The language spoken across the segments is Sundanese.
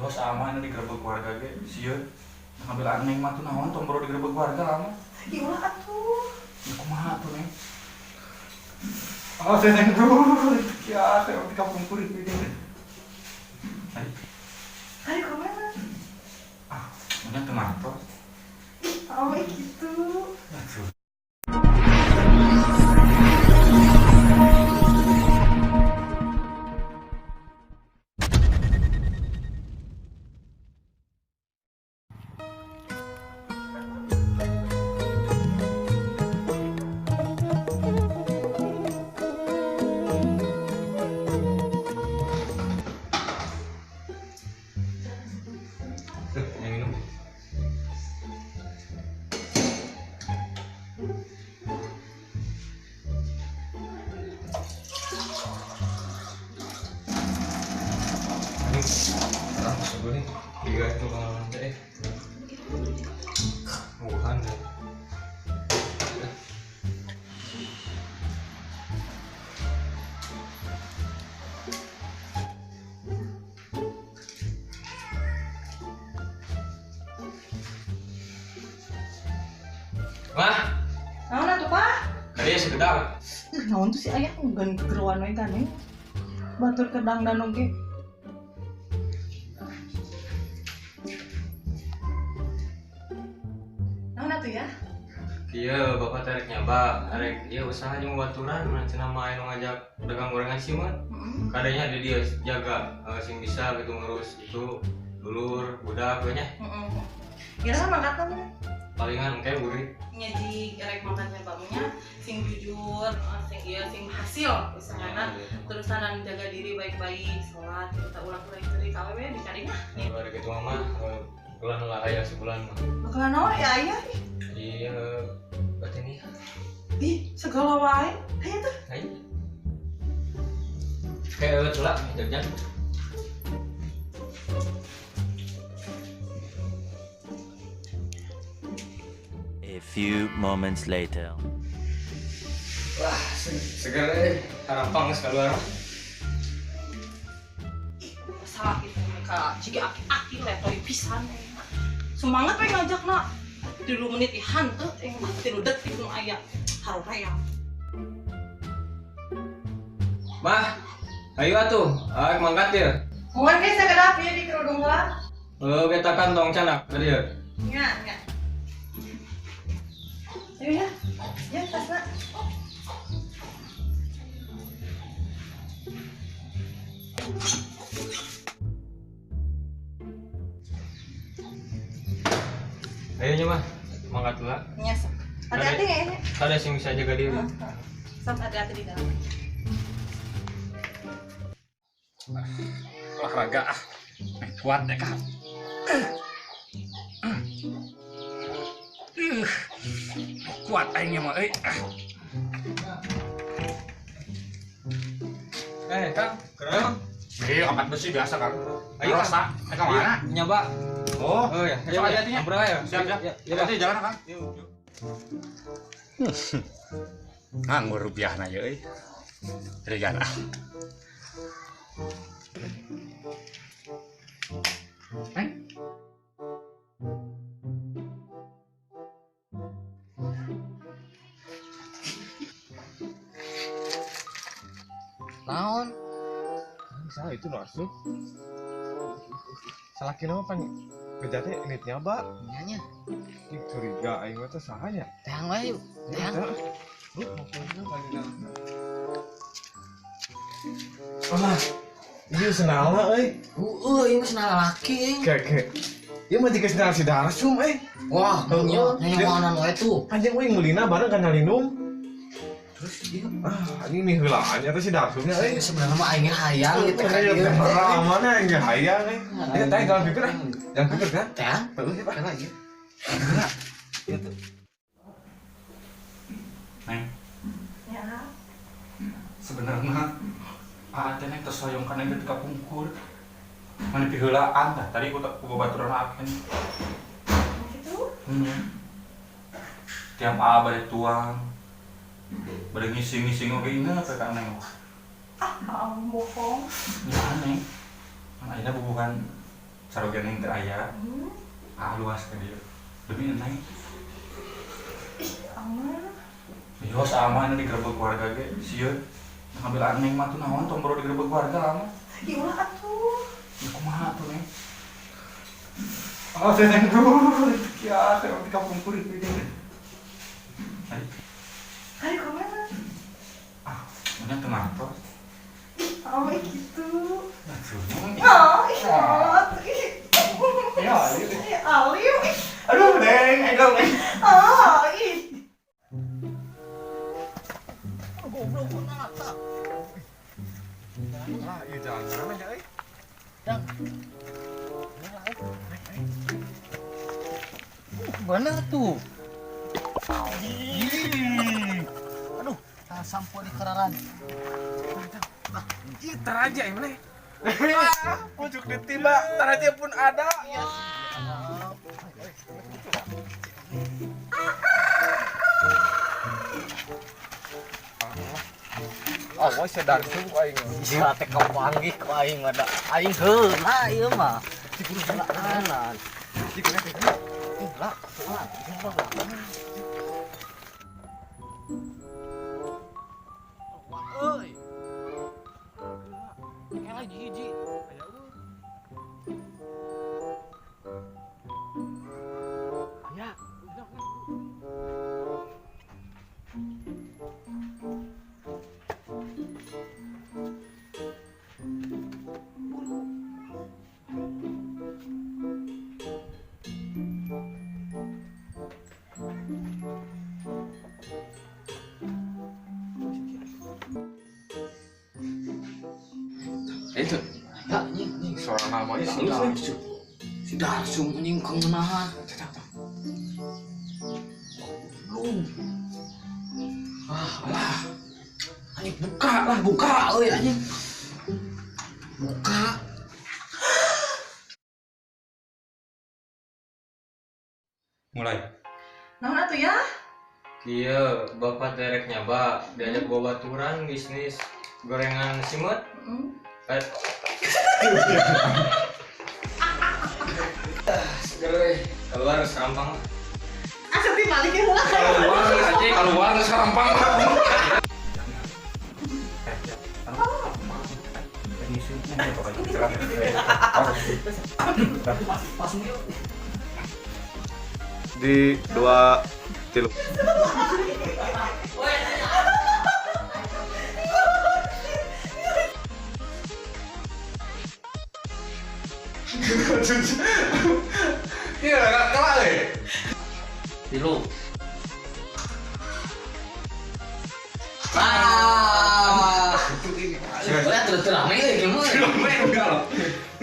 Kos ama ini digerebek warga ge sieun. Ngambil aneng mah tuh naon tong baru digerebek warga lama. Ih, ulah atuh. Ya kumaha tuh, Neng? Oh, saya neng dulu. Ya, saya di kampung kurit ini. Ayo. Ayo ke mana? Ah, punya tomato. Ih, oh gitu. Aduh. Yang minum. Ini langsung gue nih tiga itu pengalaman teh. Wuhan ya. Mah, Naon atuh, Pak? tadi ya sekedar. Naon tuh si ayah gan geruan we kan. Batur kedang dan oge. Naon atuh ya? Iya, bapak tarik nyaba, tarik iya usaha jeung baturan, mana cenah mah anu ngajak dagang gorengan sih mah. Kadanya ada dia jaga sing bisa gitu ngurus itu dulur, budak we nya. Heeh. Kira mangkatna mah. Palingan engke buri. Nyaji erek makan nyabamunya sing jujur, sing iya sing hasil usahana, terusan jaga diri baik-baik, sholat, kita ulang-ulang dari KWW dicari mah. Ya, baru gitu mah bulan lah aya sebulan mah. Bakalan naon ya ayah? Iya, berarti nih. Ih, segala wae. Ayo tuh. Ayo. Kayak celak jajan. A few moments later. Wah, seger eh. Harampang geus keluar. Ih, salah itu mereka jika aki-aki letoy pisan. Semangat we ngajakna. 3 menit ih hanteu mah 3 detik nu aya haroream. Mah, ayo atuh, ah mangkat ya. Mohon ge sakedap ieu di kerudung lah. Eh, kita kantong canak tadi ya. Nya, nya. Ayo ya. Ya, tasna. Ayo nya mah, mangkat lah. Nya sok. Hati-hati ya. Ada sing bisa jaga diri. Sok hati-hati di dalam. Olahraga ah. Kuat deh kak. Kuat aingnya mah euy. Eh, Kang, keren. Iya, angkat besi biasa, Kang. Ayo, rasa. Eh, ke mana? Nyoba. Oh, Oh ya, ayo hati-hati ya. Bro, ya. Siap, siap. Ya, ya, Hati-hati jalan, Kang. Nganggur rupiahna ye euy. Rigan ah. Neng. Naon? Salah itu masuk. Salah kira mah pan bejate nit nyaba. Nya nya. Ih, curiga aing mah teh saha nya? Teang wae yuk. Teang. Lu mau kemana kali dalam? Wah, ieu senala euy. Heueuh, ieu mah senala laki. Keke. Ieu mah jika senala si Darsum euy. Wah, nya nyawanan wae tuh. Anjing euy meulina bareng ka Nyalinum. Terus ieu Ah, ini nih heulaan nya teh si Darsumnya euy. Sebenarnya mah aing hayang gitu kan ieu. Mana aing hayang euy. Ieu teh jalan pipir ah. Jalan pipir kan? Teang. Heeh, Pak. Kana ieu. Ieu tuh. Neng, Ya. sebenarnya aa teh neng tos hoyong kana ieu ka pungkur. Mani piheulaan tah tadi ku babaturan aa keneh. Gitu. Tiap aa bade tuang, bade ngising-ngising oge inget we ka neng. Ah, bohong. Ya neng. Kan ayeuna bubuhan Sarogan yang teu aya. Ah luas ka dieu. Demi neng. Ih, aman. Yo sama ini digerebek warga ge sieun. Ngambil neng mah tuh naon tong boro digerebek warga lama. Ih, ulah atuh. Ya kumaha atuh neng. Oh, saya neng dulu. Ya, saya di kampung kurit ini. Ayo. Ayo kemana? Ah, mana tengah tos. Ih, apa gitu? Oh, ih, ih. Ya, alim. Ih, alim. Aduh, neng, enggak, neng. Ah, ih. Goblok mana tak? Ah, iya jalan mana ya, euy? Dang. Bener tuh. Aduh, sampo di keraran. Ih, teraja yang mana? Pucuk ditiba, teraja pun ada. Oh, wah sedang sum ku aing. Iya, teh kapanggih ku aing ada. Aing heula ieu mah. Heula. Lah, lah. Wah, euy. Kayak lagi hiji. Aya. Itu. Ya, anjing, Suara namanya halus nih. Si Darsum anjing kengenahan. Belum. Ah, alah. Anjing buka lah, buka euy anjing. Buka. Mulai. Naon atuh ya? Iya, bapak derek nyaba, diajak babaturan bisnis gorengan simut. Seger euy, keluar serampang. Asa ti balik heula. Keluar aja, keluar serampang. Di 2 3. Iya, enggak kalah euy. Tilu. Ah. Lihat terus rame euy gimana? Rame enggak loh.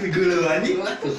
Geuleuh anjing. Tuh.